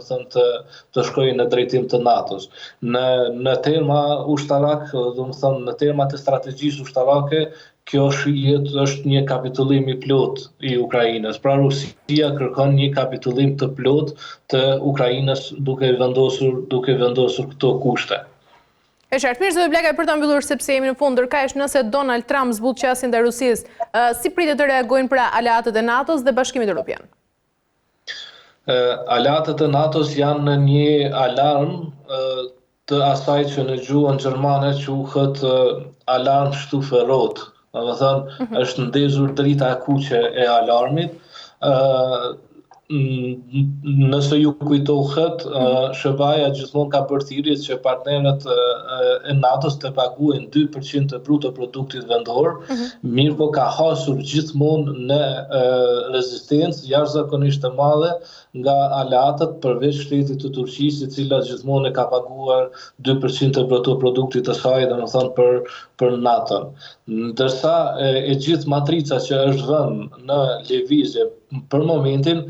domethënë të të shkojë në drejtim të NATO-s. Në në terma ushtarak, domethënë në terma të strategjisë ushtarake, kjo shihet është një kapitullim i plotë i Ukrainës. Pra Rusia kërkon një kapitullim të plotë të Ukrainës duke vendosur duke vendosur këto kushte. E qartë. Mirë, zoti Blakaj, për ta mbyllur sepse jemi në fund, ndërkaq nëse Donald Trump zbut qasjen ndaj Rusisë, si pritet të reagojnë pra aleatët e NATO-s dhe Bashkimit Evropian? Aleatët e NATO-s janë në një alarm të asaj që në gjuhën gjermane quhet Alarmstufe Rot. Domethënë, mm -hmm. është ndezur drita e kuqe e alarmit. Nëse ju kujtohet, mhm. SHBA-ja gjithmonë ka bërë thirrje që partnerët e NATO-s të paguajnë 2% të bruto produktit vendor, mm -hmm. mirëpo ka hasur gjithmonë në rezistencë jashtëzakonisht të madhe nga aleatët përveç shtetit të Turqisë, e cila gjithmonë e ka paguar 2% të bruto produktit të saj, domethënë për për NATO-n. Ndërsa e, e gjithë matrica që është vënë në lëvizje për momentin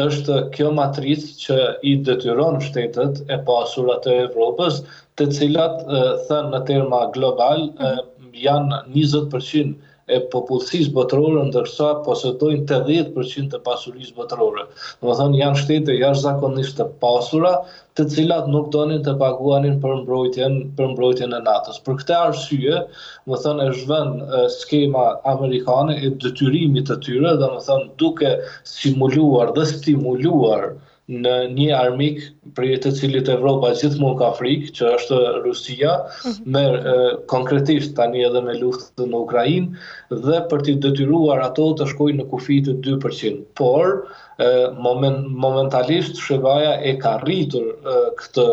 është kjo matricë që i detyron shtetet e pasura të Evropës, të cilat thënë në terma global mhm. janë 20% e popullsisë botërore ndërsa posedojnë 80% të pasurisë botërore. Domethënë janë shtete jashtëzakonisht të pasura, të cilat nuk donin të paguanin për mbrojtjen për mbrojtjen e NATO-s. Për këtë arsye, domethënë është vënë skema amerikane e detyrimit të tyre, domethënë duke simuluar dhe stimuluar në një armik prej të cilit Evropa gjithmonë ka frikë, që është Rusia, mhm. me konkretisht tani edhe me luftën në Ukrainë dhe për t'i detyruar ato të shkojnë në kufi të 2%. Por moment, momentalisht SHBA-ja e ka rritur këtë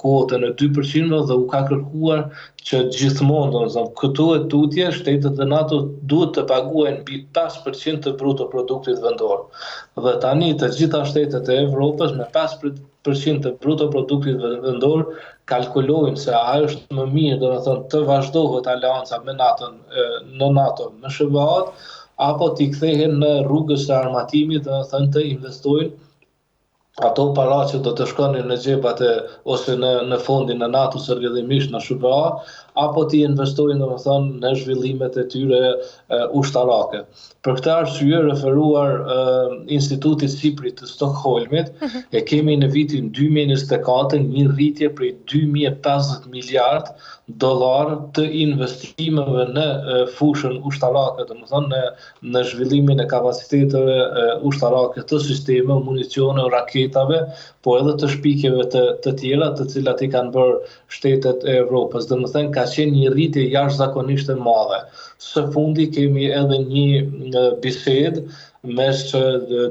kuotën e 2% dhe u ka kërkuar që gjithmonë, domethënë, këtu e tutje shtetet e NATO duhet të paguajnë mbi 5% të bruto produktit vendor. Dhe tani të gjitha shtetet e Evropës me 5% të bruto produktit vendor kalkulojnë se a është më mirë, domethënë, të vazhdohet aleanca me NATO në NATO me SHBA-t, apo t'i kthehen në rrugës së armatimit, domethënë të investojnë ato para që do të shkonin në xhepat e ose në në fondin e NATO-s rrjedhimisht në SHBA, apo t'i investojnë domethënë në zhvillimet e tyre e, ushtarake. Për këtë arsye, referuar e, Institutit SIPRI të Stockholmit, uh mhm. -huh. e kemi në vitin 2024 një rritje prej 2050 miliard dollar të investimeve në e, fushën ushtarake, domethënë në në zhvillimin e kapaciteteve ushtarake të sistemeve, municioneve, raketave, po edhe të shpikjeve të, të tjera, të cilat i kanë bërë shtetet e Evropës. Domethënë, ka qenë një rritje jashtëzakonisht e madhe. Së fundi kemi edhe një bisedë mes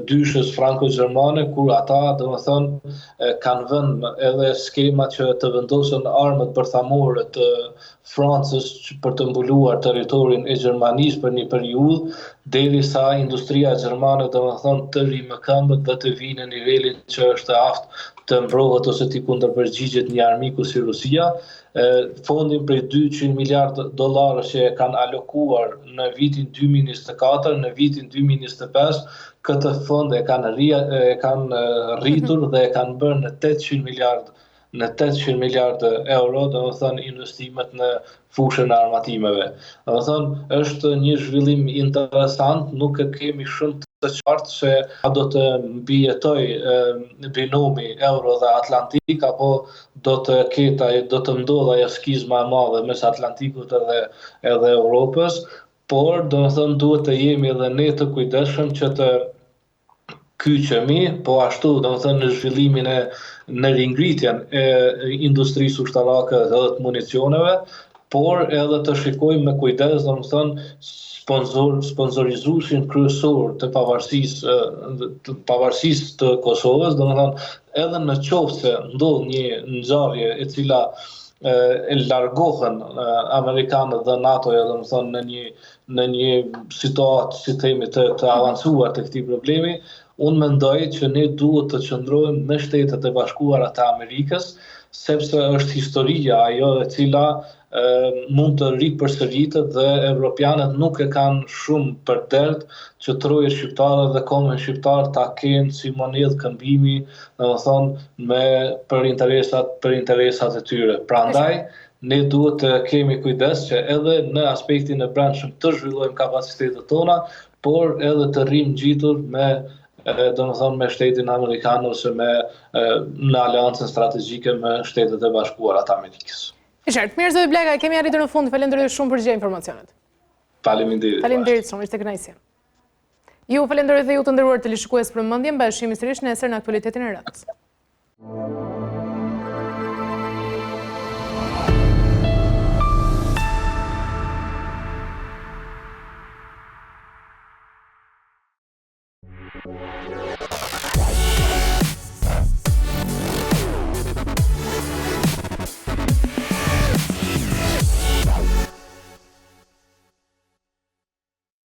dyshes franko-gjermane, kur ata, domethënë, kanë vënë edhe skema që të vendosen armët bërthamore të Francës për të mbuluar territorin e Gjermanisë për një periudhë, derisa industria gjermane domethënë të rimëkëmbet dhe të vijë në nivelin që është e aftë të mbrohet ose t'i kundërpërgjigjet një armiku si Rusia, fondin prej 200 miliard dollarësh që e kanë alokuar në vitin 2024, në vitin 2025, këtë fond e kanë e kanë rritur dhe e kanë bërë në 800 miliard në 800 miliardë euro, domethënë investimet në fushën e armatimeve. Domethënë, është një zhvillim interesant, nuk e kemi shumë të qartë se a do të mbijetojë binomi euro dhe Atlantik, apo do të ketë, do të ndodhë ajo skizma e madhe mes Atlantikut edhe, edhe Europës, por domethënë duhet të jemi edhe ne të kujdesshëm që të kyçemi, po ashtu, domethënë në zhvillimin e në ringritjen e industrisë ushtarake dhe të municioneve, por edhe të shikojmë me kujdes, domethënë sponsor sponsorizuesin kryesor të pavarësisë të pavarësisë të Kosovës, domethënë edhe në qoftë se ndodh një ngjarje e cila e largohen amerikanët dhe NATO-ja, domethënë në një në një situatë, si themi, të, të avancuar të këtij problemi, unë mendoj që ne duhet të qëndrojmë me Shtetet e Bashkuara të Amerikës. sepse është historia ajo e cila mund të ripërsëritet dhe evropianët nuk e kanë shumë për dert që trojet shqiptare dhe kombin shqiptar ta kenë si monedhë këmbimi, domethënë me për interesat për interesat e tyre. Prandaj ne duhet të kemi kujdes që edhe në aspektin e brendshëm të zhvillojmë kapacitetet tona, por edhe të rrimë ngjitur me domethënë me shtetin amerikan ose me në aleancën strategjike me Shtetet e Bashkuara të Amerikës. E qartë. Mirë, zoti Blakaj, kemi arritur në fund. Falenderoj shumë për gjithë informacionet. Faleminderit. Faleminderit shumë, ishte kënaqësi. Ju falenderoj dhe ju të nderuar teleshikues për vëmendjen, bashkë sërish nesër në aktualitetin e radhës.